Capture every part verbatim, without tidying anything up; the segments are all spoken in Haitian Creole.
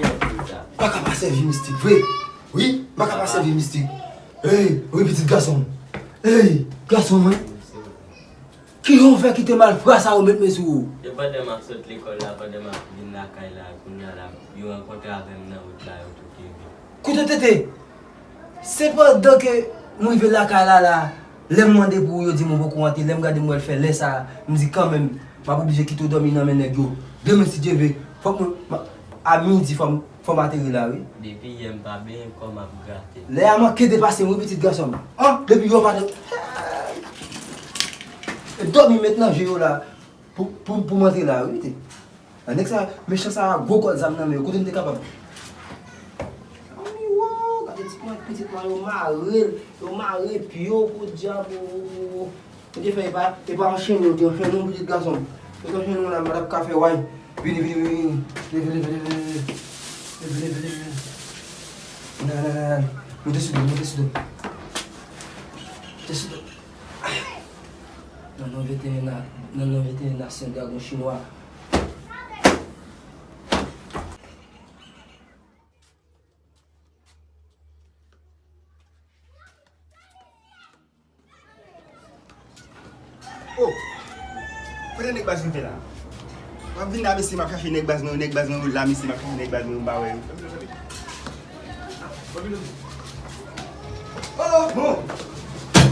M pa ka pa sèvi mistik vre. Wi, m pa ka pa sèvi mistik. Ey, wi, pitit gason m. Ey, gason mwen. Kijan w fè kite malfra sa yo met men sou ou? Se pandan m ap sot lekòl la, pandan m ap vin lakay la, kounye a la, yo rankontre avè m nan wout la, yo touke m. Kote w te te? Se pandan ke m rive lakay la la, lè m mande pou ou, yo di m ou poko rantre, lè m gade m wè l fè lè sa a, m di kanmenm, m ap oblije kite w dòmi nan men nèg yo. Demen si Dye vle, fòk mwen, m a, a midi, fò m, fò m ateri la, wi. Depi yè m pa benyen kò m ap grate. Lè a manke depase m, wi, pitit gason m. An, depi yè w pa te, e dòmi met nan je yo la, pou, pou, pou m antre la, wi, te. A nèg sa, mechan sa a, gwo kòd zam nan men yo, kote m te kapab? Anmwo, gade ti pwen pitit mwen, yo mare l, yo mare pye w, podyab, o, o, o, o. Yo te fè, e pa, e pa anchennen, yo te anchennen w, pitit gason m. Yo te anchennen w la, m pa t ap ka fè way. Vini, vini, vini, vini. Leve, leve, leve, leve. Leve, leve, leve. Nan, nan, nan, nan. Moute sou do, moute sou do. Moute sou do. Nan non veteryena, nan non veteryena Sen Dragon Chinwa. Oh! Kote nèg baz rive la? M ap vin la, mesye, m ap chache nèg baz mwen yo, nèg baz mwen yo la, mesye, m ap chache nèg baz mwen yo, m pa wè yo. Oh, bon!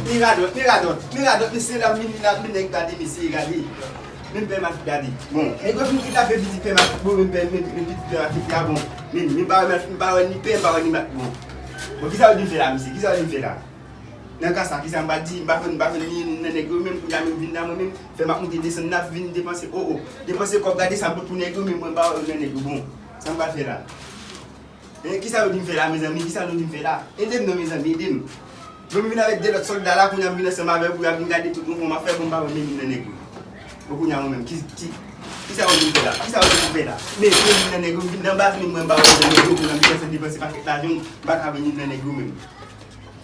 Miradòt, miradòt, miradòt, mesye, la vin, la vin, nèg gade, mesye, gade. Men pè m ap gade. Bon, nèg yo vin kidnape pitit pè m ap, bon, men pè, men, men pitit pè m ap fete a, bon. Men, men pa wè, men pa wè ni pè, pa wè ni mat, bon. Bon, kisa yo vin fè la, mesye? Kisa yo vin fè la? Nan ka sa, kisa m pral di? M pa konn, m pa konn ni nan nèg yo menm, kounye a menm vin la mwen menm, fè m ap moute desann nan, ap vin depanse, o, o, depanse kòb, gade sa m pot pou nèg yo, men mwen m pa wè yo nan nèg yo, bon, sa m pral fè la? Hein, kisa yo vin fè la, mezanmi, kisa nou vin fè la? Ede m non, mezanmi, ede m. Bon, m vin avèk de lòt sòlda la, kounye a m vin ansanm avè yo pou y ap vin gade tout mouvman m ap fè, bon, m pa wè menm youn nan nèg yo. Bon, kounye a mwen menm, ki, ki, kisa yo vin fè la? Kisa yo vin fè la? Men, men youn nan nèg yo, m vin nan baz, men mwen m pa wè youn nan nèg yo, kounye a m vin ansanm depanse pakèt lajan, m pa ka wè youn nan nèg yo menm.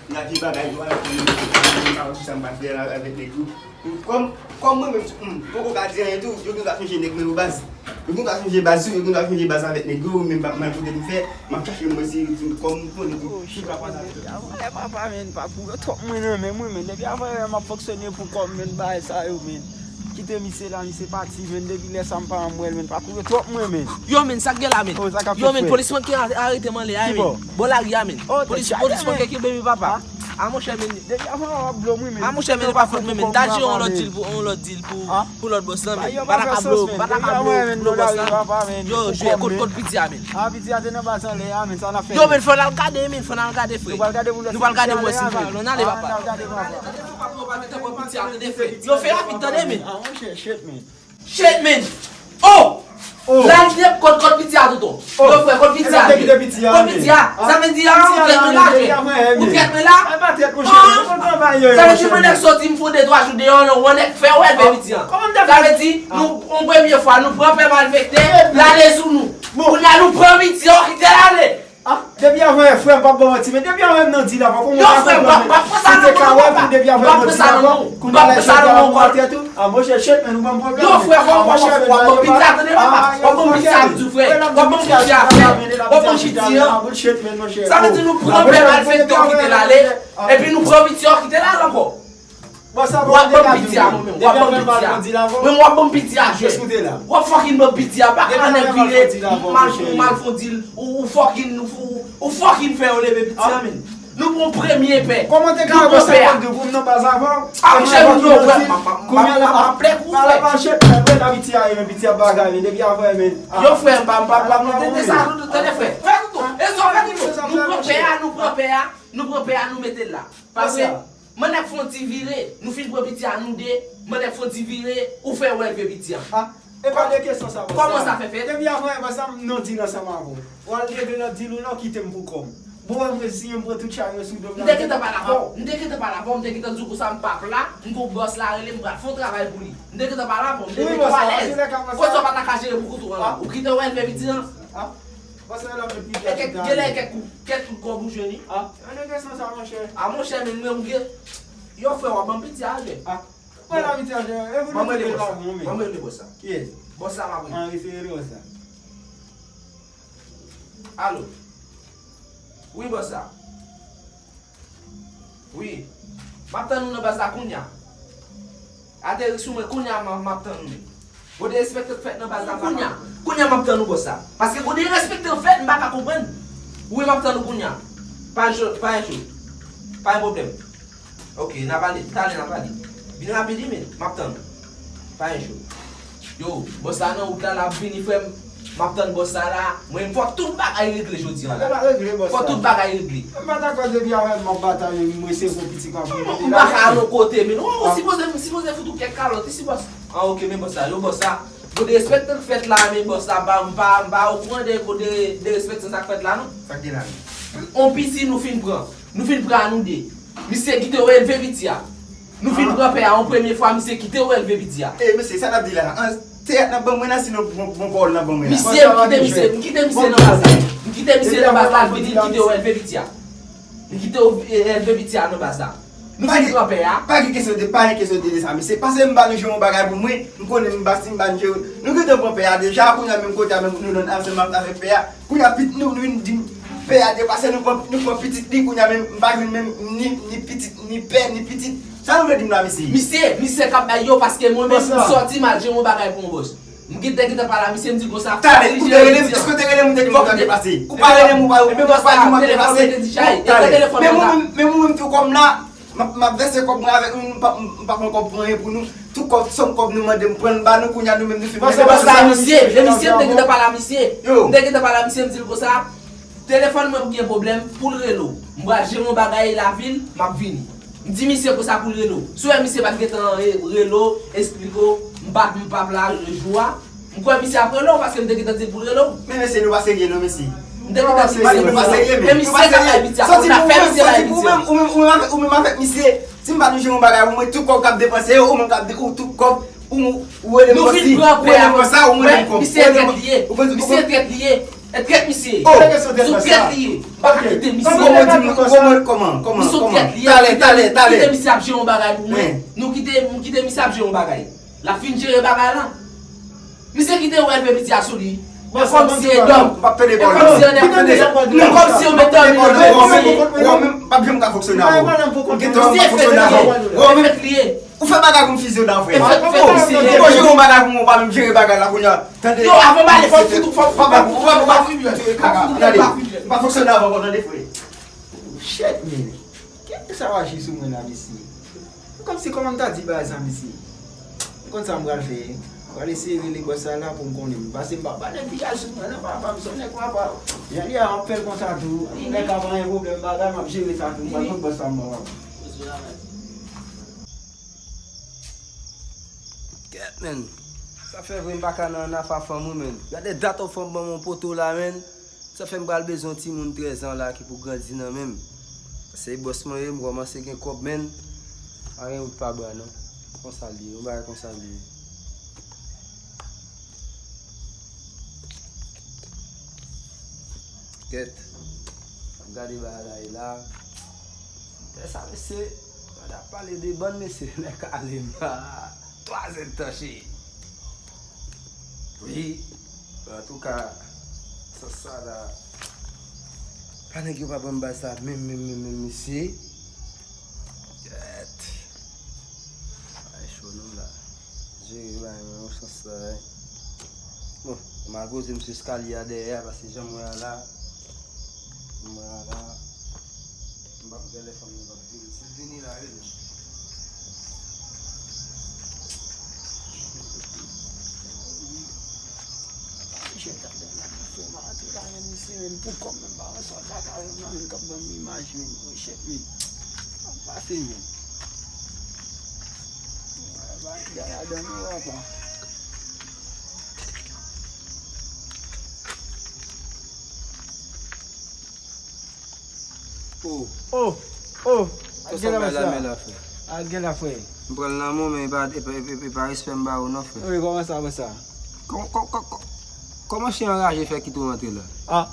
N a vye bagay yo, ala konnen yo, mwen pa wè kisa m pral fè la avèk nèg yo. Kòm, kòm mwen menm tou, m poko ka di anyen tou, yo gen dwa chanje nèg mwen yo baz. Yo gen dwa chanje baz tou, yo gen dwa chanje baz avèk nèg yo, men m p ap mal kote m fè, m ap chache mwen se kòm m konnen tou, si pa pase. Depi avan yè papa men, pa pou yo twòp mwen nan men mwen, men depi avan yè m ap fonksyone pou kòm men bagay sa yo men. Kite misye la, misye pati, men depi lè sa m pa janm wè l, men pa kouri twòp mwen, men. Yo, men, sa k gen la, men? Oh, sa k ap fèt, frè? Yo, men, polis manke a-, arete m anlè a, men. Ki bò? Bò lari a, men. Oh, polis, tèt chaje, polis manke kenbe m, papa. A, monchè, men. Depi avan w ap blo mwen, men. A, monchè, men, e pa fòt mwen, men. T al jere yon lòt dil pou, yon lòt dil pou, pou lòt bòs lan, men. M pa ta ka blo, m pa ta ka blo, blo bòs lan. Yo, jwe kot, kot piti a, men. A, piti a te nan baz anlè a, men, sa n ap fè? Yo, men, fò n al gade, men, fò n al gade, frè. Nou pral gade pou lòt. Nou pral gade pou lòt, silvouplè. Nou ale, papa. Yo fè rapid, tande, men. A, monchè, shit, men. Shit, men. Oh! Oh! La, l te kot, kot piti a, tonton. Oh! Yo, frè, kot piti a. Kot piti a, men. Kot piti a. Sa vle di, a, ou trèt mwen la, frè. Ou trèt mwen la. Sa vle di, mwen nèk soti, m fè de twa jou deyò, non, mwen nèk fè wè, fè piti a. Sa vle di, nou, yon premye fwa, nou pran pè malfektè, l ale sou nou. Kounye a, nou pran piti a, kite l ale. Ah, depi avan yè, frè m, p ap ba w manti, men depi avan yè m nan dil avan, kòman w pa konprann, men? Ou te ka wè pou depi avan yè m nan dil avan, kounye a la jodi a w ap pran tèt ou? Ah, monchè, shit, men, ou ban m pwoblèm, men. Yo, frè, w ap ban piti a, tande, papa. W ap ban piti a, di frè. W ap ban piti a, frè. W ap ban piti a. Sa vle di nou pran pè malfektè, w kite l ale, epi nou pran piti a, w kite l ale ankò. W ap ban m piti a, mwen menm. W ap ban m piti a. Mwen, w ap ban m piti a, jwe. W ap fucking ban m piti a. Pa ka nèg vire, mal, mal fon dil. Ou, ou fucking, ou, ou, ou fucking fè yo leve piti a, men. Nou pran premye pè. Kòman te ka wè sa konn di pou m nan baz avan? Ah, monchè, nou yo, frè. M ap plè kou, frè. Pala pa chèk, men, men, piti a, men, piti a bagay, men, depi avan, men. Yo, frè, m pa, m pa, m pa, m tande sa, tande, frè. Fè toutou. E sa, fè toutou. Nou pran pè a, nou pran pè a. Nou pran pè a, nou mete l la. Paske, mwen nèk fè yon ti vire, nou fin pran piti a nou de, mwen nèk fè yon ti vire, ou fè wè leve piti a. Ah, e pa de kesyon sa, bòs. Kòman sa fè fèt? Depi avan yè, bòs, m nan dil ansanm avè w. W al regle lòt dil ou la, w kite m pou kò m. Bon, mwen siyen, m pran tout chay yo sou do m. M te gentan pale avè w, m te gentan pale avè w, m te gentan di w konsa m p ap la, m gon bòs la rele m, m pral fè yon travay pou li. M te gentan pale avè w, m te mete w alèz. Kote w pa ta ka jere pou kont ou an la? Ou kite wè leve piti a? Ah, bòs la, l ap met piti a. E kèk, genlè kèk kout, kèk kout kòb ou jwenn wi. Ah, an nèg sa, monchè. Ah, monchè, men mwen, mwen, yo, frè, w ap ban m piti a, jwe. Ah, mwen la piti a, jwe. E pou nou tout la, bon, men. Ban mwen rele bòs la. Kiyès? Bòs la, m ap rele. Ah, wi, se rele bòs la. Alo. Wi, bòs la. Wi. M ap tann ou nan baz la kounye a. Ateri sou mwen kounye a, m ap, m ap tann ou. Gwo derespektan k fèt nan baz la kounye a. Kounye a m ap tann ou, bòs la. Paske gwo derespektan k fèt, m pa ka konprann. Wi, m ap tann ou kounye a. Pa cho, pa cho. Pa gen pwoblèm. Ok, n a pale. Talè n a pale. Vin rapid, wi, men. M ap tann ou. Pa gen cho. Yo, bòs la nan wout la, l ap vini, frè m. M ap tann bòs la la. Mwen, fò tout bagay regle jodi a la. Fò tout bagay regle. M pa dakò depi avè m ap batay, m resevwa pitit mwen pou m pa ka al yon kote, men ou sipoze, m sipoze fout ou kèk kalòt isi, bòs. An, ok, men bòs la, yo, bòs la. Gwo derespektan k fèt la, men bòs la, m pa, m pa, m pa okouran de gwo de, derespektan sa k fèt la, non. Sa k gen la menm? On piti nou fin pran. Nou fin pran a nou de. Misye kite w elve piti a. Nou fin pran pè a yon premye fwa, misye kite w elve piti a. E, mesye, sa n ap di la? An, teyat n ap ban mwen la, sinon bon, bon pawòl n ap ban mwen la? Misye, m kite misye, m kite misye nan baz la. M kite misye nan baz la, l vini, l kite w elve piti a. Li kite w, e, elve piti a nan baz la. Nou fin pran pè a. Pa gen kesyon de, pa gen kesyon de, de sa, mesye. Pase m ba nou jere yon bagay pou mwen. M konnen m ba, si m ba nou jere. Nou gentan pran pè a deja, kounye a menm kote a menm nou nan ansanm avèk pè a. Kounye a pit nou, nou vin di m pè a depase, nou pran, nou pran pitit li, kounye a menm m pa jwenn menm ni, ni pitit, ni pè, ni pitit. Sa nou vle di m la, mesye? Misye, misye k ap bay yo, paske mwen menm, m sòti m al jere yon bagay pou yon bòs. M gentan, gentan pale a misye, m di l konsa, fòk li jere pitit an. Talè, ou te rele m, èske w te rele m, ou te di m fòk li depase? Ou pa rele m, ou pa, ou pa di m w ap depase. Talè. Men mwen menm, men mwen menm tou kòm la, m ap, m ap vèse kòb mwen avèk nou, m p ap, m p ap pran kòb pou anyen pou nou. Tout kòb, sòm kòb nou mande m pran, m ba nou, kounye a nou menm nou fin mande. Bòs la, misye, e misye, m te gentan pale a misye. M te gentan pale a misye, m di l konsa, telefòn mwen gen pwoblèm, pou l rele w. M pral jere yon bagay lavil, m ap vini. M di misye konsa pou l rele w. Si w wè misye pa t gentan re-, rele w, esplike w, m pa, m p ap la jou a, m kwè misye ap rele w, paske m te gentan di l pou l rele w. Men mesye, nou pa serye non, mesye. M te gentan di misye konsa. E misye k ap bay piti a, konn afè misye bay piti a. Ou menm, ou menm, ou menm avèk, ou menm avèk misye, si m pa nou jere yon bagay pou mwen, tout kòb k ap depanse yo, ou menm k ap de-, ou tout kòb, ou, ou rele m konsa, ou rele m konsa, ou rele m konsa. Misye trèt li ye. Misye trèt li ye. E trèt misye ye. Oh! Sou trèt li ye. M pa ka kite misye. Kòman w di m, kòman, kòman, kòman? Misye trèt li ye. Talè, talè, talè. Kite misye ap jere yon bagay pou mwen. Nou kite, m kite misye ap jere yon bagay. L ap fin jere bagay la. Misye kite w elve piti a sou li. E kòmsi e dòm. M p ap tande pawòl non. E kòmsi yo met dòmi nan men misye. Ou menm, m p ap janm ka fonksyone avè w. M gentan m p ap fonksyone avè w. Ou menm, ou fè bagay pou m fizyone avè w. Ou jere yon bagay pou mwen, ou pa menm jere bagay la kounye a. Tande. Yo, avan m ale, fò m fout ou, fò m fout ou, fò m fout ou, fò m fout ou, fò m fout ou. Tande, m pa fonksyone avè w, tande, frè. Shit, man. Kèt sa w aji sou mwen la, mesye? Kòmsi kòman m ta di bagay sa, mesye? M konn sa m pral fè. M pral eseye rele bòs sa la pou m konnen. Pase m pa, pa nèg ki al sou mwen, non, papa, m se yon nèg papa. Jan li a, m ap fè l konsa tou. Nèg ka pa gen pwoblèm bagay, m ap jere sa tou. M pral konn bòs sa m papa. Kèt, menn. Sa fè vre m pa ka nan, nan afa fanm wi, menn. Gade dat yon fanm ban m yon poto la, menn. Sa fè m pral bezwen yon timoun trèz an la ki pou grandi nan men m. Paske bòs mwen ye, m kòmanse gen kòb, menn. Pa gen wout pa bra, non. Konsa l ye, yon bagay konsa l ye. Kèt. Ap gade bagay la ye la. Lè sa, mesye, pandan ap pale de bann, mesye, nèg ale m. Twa zèdtan, cheri. Wi. Antouka, sans sa la, pa nèg yo pa ban m baz la menm, menm, menm, menm, mesye. Kèt. Ay, cho non la. Jere bay mwen yon sans la, wi. Bon, m al poze m sou eskalye a dèyè a, paske jan m wè a la, jan m wè a la, m p ap wè lè fanm nan p ap vini. Si l vini la, rele m. Jèt ap dèyè la, fè m antre la, men misye, men pou kòm, men pa wè sa, kaka, men k ap ban m imaj, men, oh, shit, men. Sa pase, men. Bay, bay, bay, adan nou, papa. Oh. Oh, oh. Sa sa bay la men la, frè. A, gen la, frè. M pran l nan men w, men e pa, e pa, e pa, e pa respè m ba ou non, frè. Wi, kòman sa, kòman sa? Kò-, kò-, kò-, kò-, kòman chen anraje fè kite w antre la? A,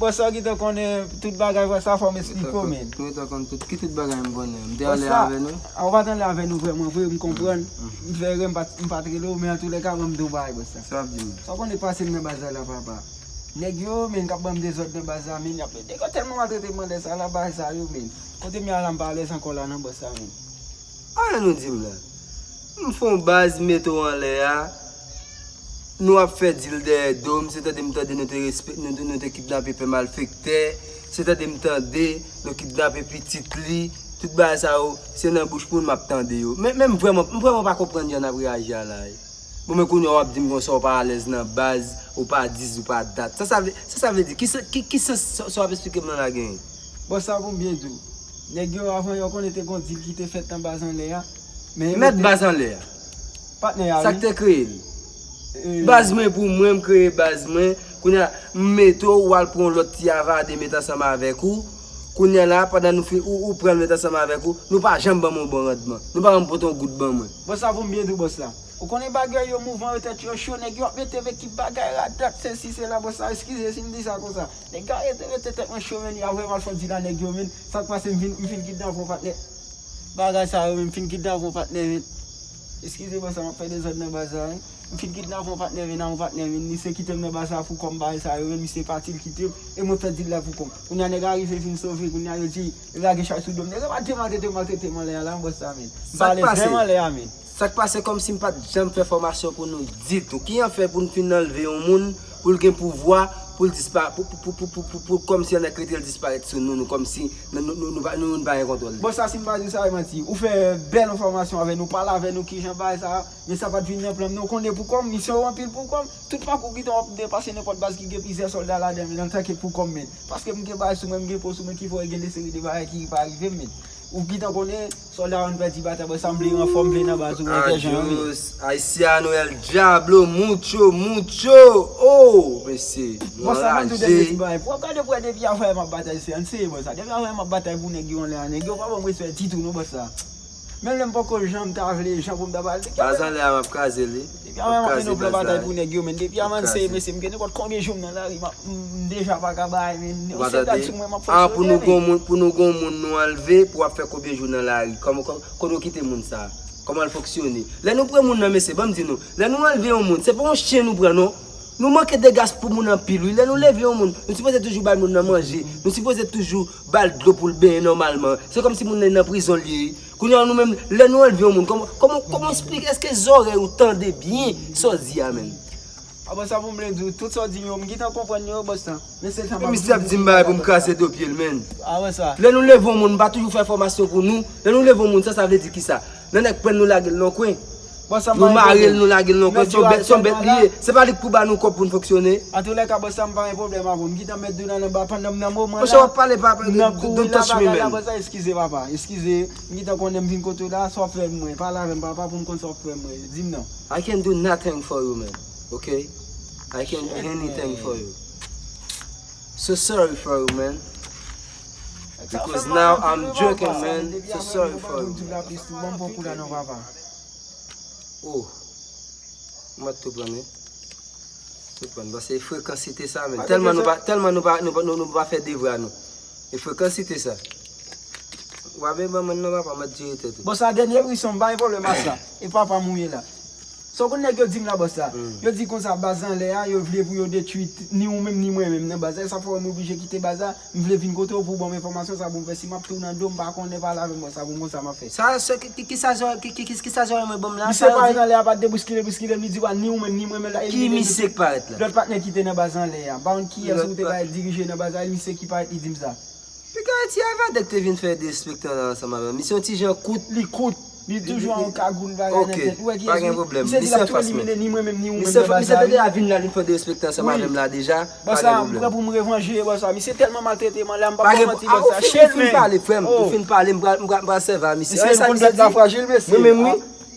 bòs sa w gentan konnen tout bagay, frè, sa fò m esplike w, men. Mwen gentan konn tout, ki tout bagay m konnen? M te anlè avè nou? A, ou pa t anlè avè nou vrèman vre, m konprann. M fè erè, m pa t, m pa t rele w, men antoulèka, ban m di w bagay, bòs sa. Sa w ap di m? Sa w konnen k pase m nan baz la, papa? Nèg yo, men, k ap ban m dezòd nan baz la, men, y ap, nèg yo tèlman maltrete m anlè sa la, bagay sa yo, men. Kote m ye a la, m pa alèz ankò la nan bòs la, men. Anyen nou di m la. M fè yon baz, m mete w anlè a. Nou ap fè dil dèyè do m, se tande m tande nou te respe-, nou, nou te kidnape pè malfektè, se tande m tande nou kidnape pitit li, tout bagay sa yo, se nan bouch moun m ap tande yo. Men, men m vrèman, m vrèman pa konprann jan n ap reyaji a la. Bon, men kounye a w ap di m konsa w pa alèz nan baz, ou pa dis, ou pa dat. Sa sa vle, sa sa vle di? Ki sa, ki, ki sans sa, sa w ap esplike m nan la genyen? Bon, sa pou m byen di w. Nèg yo, avan yo konnen te gon dil ki te fèt nan baz anlè a. Men yo Mèt te baz anlè a. Patnè a, Sa k wi. te kreye l? Eh, Baz mwen pou mwen, m kreye baz mwen. Kounye a, m mete w, w al pran yon lòt ti avade met ansanm avèk ou. Kounye a la, pandan nou fin, ou, ou pran l met ansanm avèk ou, nou pa janm ban m yon bon randman. Nou pa janm pote yon goud ban mwen. Bon, sa pou m byen di w, bòs la. Ou konnen bagay yo mouvan, yo tèt yo cho, nèg yo ap mete m ekip bagay radat, sesi, sela, bòs la, eskize si m di sa konsa. Nèg yo arete mete tèt mwen cho, men, y a vrèman fò di la, nèg yo, men, sa k pase, m fin, m fin kidnape yon patnè. Bagay sa yo, men, m fin kidnape yon patnè, men. Eskize, bòs la, m ap fè dezòd nan baz la, wi. M fin kidnape yon patnè, men, a yon patnè, men, misye kite m nan baz la pou kòm bagay sa yo, men, misye pati, l kite m, e mwen fè dil la pou kòm. Kounye a, nèg arive, fin sove, kounye a, yo di, yo lage chay sou do m. Nèg yo pa te maltrete, maltrete m anlè a la, bòs la, men. M Sa pa k alèz pase? menm anlè a, men. Sa k pase kòmsi m pa t janm fè fòmasyon pou nou ditou. Ki an fè pou n fin anlve yon moun, pou l gen pouvwa, pou l dispa-, pou, pou, pou kòmsi annèk rete l disparèt sou nou, nou kòmsi nou, nou, nou, nou pa, nou, nou pa gen kontwòl li. Bon, sa si m pa di w sa, e manti. Ou fè bèl enfòmasyon avè nou, pale avè nou, kijan bagay sa, men sa pa t vin nan plan m, non, ou konnen pou kòm, misyon yo anpil pou kòm, tout pakou ki w ap depase nenpòt baz ki gen plizyè sòlda ladan l, men antanke pou kòm, men. Paske m gen bagay sou mwen, m gen po sou mwen ki fè w gen de seri de bagay ki pa rive m, men. Ou gentan konnen, sòlda yo, n pèdi batay, bò, sa m vle ranfò, m vle nan baz ou, men fè jan yo, men. Adios, haitiano, el diablo, mucho, mucho. Oh, mesye, Bòs la, ban m di w dènye ti bagay. Pou w ap gade pou w wè depi avanyè m ap batay, se, ann serye, bòs la. Depi avanyè m ap batay pou nèg yo anlè a, nèg yo pa ban m respè ditou, non, bòs la. Menm lè m pòko janm ta vle, jan pou m ta pale. Baz anlè a, m ap kraze li. Depi avanyè m ap mennen yon plan batay pou nèg yo, men. Depi avanyè, se, mesye, m gen nenpòt konbyen jou m nan lari, m ap, m, m deja pa ka bay, men. Ou se tande? Tèt sou mwen, m ap fonksyone, men. Pou nou gon moun, pou nou gon moun nou anlve, pou w ap fè konbyen jou nan lari? Kòman, kò-, kote w kite moun sa? Kòman l fonksyone? Lè nou pran moun nan, mesye, ban m di nou, lè nou anlve yon moun, se pa yon chen nou pran, non. Nou manke degas pou moun anpil, wi. Lè nou leve yon moun, nou sipoze toujou bay moun nan manje. Nou sipoze toujou ba l dlo pou l benyen nòmalman. Se kòmsi moun nan nan prizon l ye. Kounye a nou menm, lè nou anlve yon moun, kòman, kòman, kòman esplike? Èske zòrèy ou tande byen sa w di a, menm? A, bòs, sa pou m vle di w, tout sa w di m yo, m gentan konprann yo, bòs la. Men se sa m ap di w. Misye ap di m bagay pou m kraze do pye l, menn. A, wè sa. Lè nou leve yon moun, m pa toujou fè fòmasyon pou nou. Lè nou leve yon moun, sa, sa vle di kisa? Nan nèg pran l, nou lage l nan kwen. Bòs, sa m pa gen pwoblèm. Nou mare l, nou lage l nan kwen. Se yon bèt, se yon bèt li ye. Se pa li k pou ba nou kòb pou n fonksyone. Antouka, bòs, sa m pa gen pwoblèm avè w. M gentan met do nan anba pandan m nan moman la. Monchè, w ap pale pa, don't touch me, man. Bòs la, eskize, papa. Eskize. M gentan konnen m vin kote w la, sa w ap fè mwen. Pale avè m, papa, pou m konn sa w ap fè mwen. Di m non. I can do nothing for you, man. Okay? I can do anything for you. So sorry for you, man. Because now I'm joking, man. So sorry for you. Ban m pran kou la non, papa. Oh. Mwen tou pran, wi. Tou pran. Bon, se frekansite sa, men. Tèlman nou pa, tèlman nou pa, nou pa, nou, nou pa fè devwa nou. E frekansite sa. W ap ban mwen non, papa, mwen jere tèt ou. Bon, sa dènye wi, son bay pwoblèm a sa. E papa m ou ye la. Sa w konn nèg yo di m la, bòs la? Yo di konsa, baz anlè a, yo vle pou yo detwi ni ou menm, ni mwen menm nan baz la. E sa fè m oblije kite baz la. M vle vin kote w pou w ban m enfòmasyon sa pou m fè. Si m ap tounen do, m pa konnen pale avè m, bòs la, pou m konn sa m ap fè. Sa, se, ki, ki, ki sa zò-, ki, ki, ki, ki sa zòrèy mwen ban m la? Misye parèt anlè a, pa t deboukile, boukile, m li di w a ni ou menm, ni mwen menm la. Ki misye k parèt la? Lòt patnè ki te nan baz anlè a. M pa konn kiyès ou te bay dirije nan baz la, e misye ki parèt, li di m sa. Piga ti avadèk te vin fè derespektan ansanm avè m. Misye yon ti jan kout. Li kout. Li toujou an kagoul bagay nan tèt. Ou wè kiyès li ye? Misye di l ap tou elimine ni mwen menm, ni ou menm nan baz la, wi. Misye te deja vin la, li fè derespektan ansanm avè m la deja. Bòs la, m prè pou m revanje, bòs la. Misye tèlman maltrete m la, m p ap ba w manti, bòs la. Ou fin pale, frè m. Ou fin pale, m pral, m pral, m pral sèvi a misye. Misye konn tèt la frajil, mesye. Mwen menm, wi.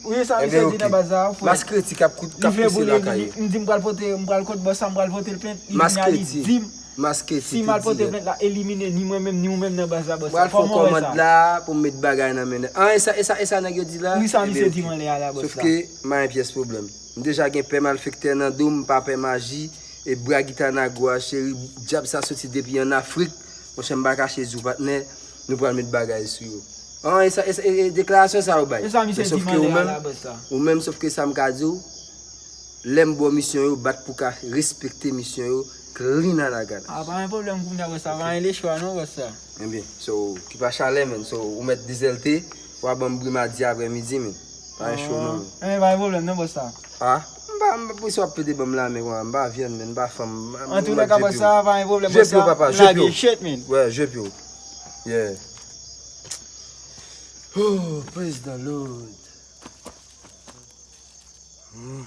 Wi, sa misye di nan baz la, frè. Maskretik ap kout, ap pouse lakay. M di m pral pote, m pral kot bòs la, m pral pote l plent. Li vin a li di m. Maskretik, si m al pote plent la, elimine ni mwen menm, ni ou menm nan baz la, bòs la. Fò mwen wè sa. Mwen al fè kòmand la pou m met bagay nan men nèg. Ah, e sa, e sa, e sa nèg yo di la? Wi, sa misye di m anlè a la, bòs la. Sòf ke m pa gen pyès pwoblèm. M deja gen pè malfektè nan do m, m pa pè maji. E bra gita nago a, cheri, dyab sa soti depi ann Afrik. Monchè, m pa kache di w, patnè, nou pral met bagay sou yo. Ah, e sa, e sa, e, e deklarasyon sa yo bay. E sa misye di m anlè a la, bòs la. Ou menm, sòf ke sa m ka di w, lè m ba w misyon yo, bat pou ka respekte misyon yo, Clean and I got it. Ah, pa gen pwoblèm kounye a, bòs la. Pa gen lechwa non, bòs la. Ebyen, so, ki pa chalè, man. So, ou mèt dezèlte, w a ban m bri madi aprèmidi, man. Pa gen cho non, man. Ebyen, pa gen pwoblèm non, bòs la. Ah, m pa, m pa pou sa w ap pede ban m lamen, man. M pa vyann, man. M pa fanm. An tou lè ka, bòs la, pa gen pwoblèm, Je bòs pyo, la. Papa, je Lage, pyo. Shit, man. Ouais, je pyo. Yeah. Oh, praise the Lord. Hmm.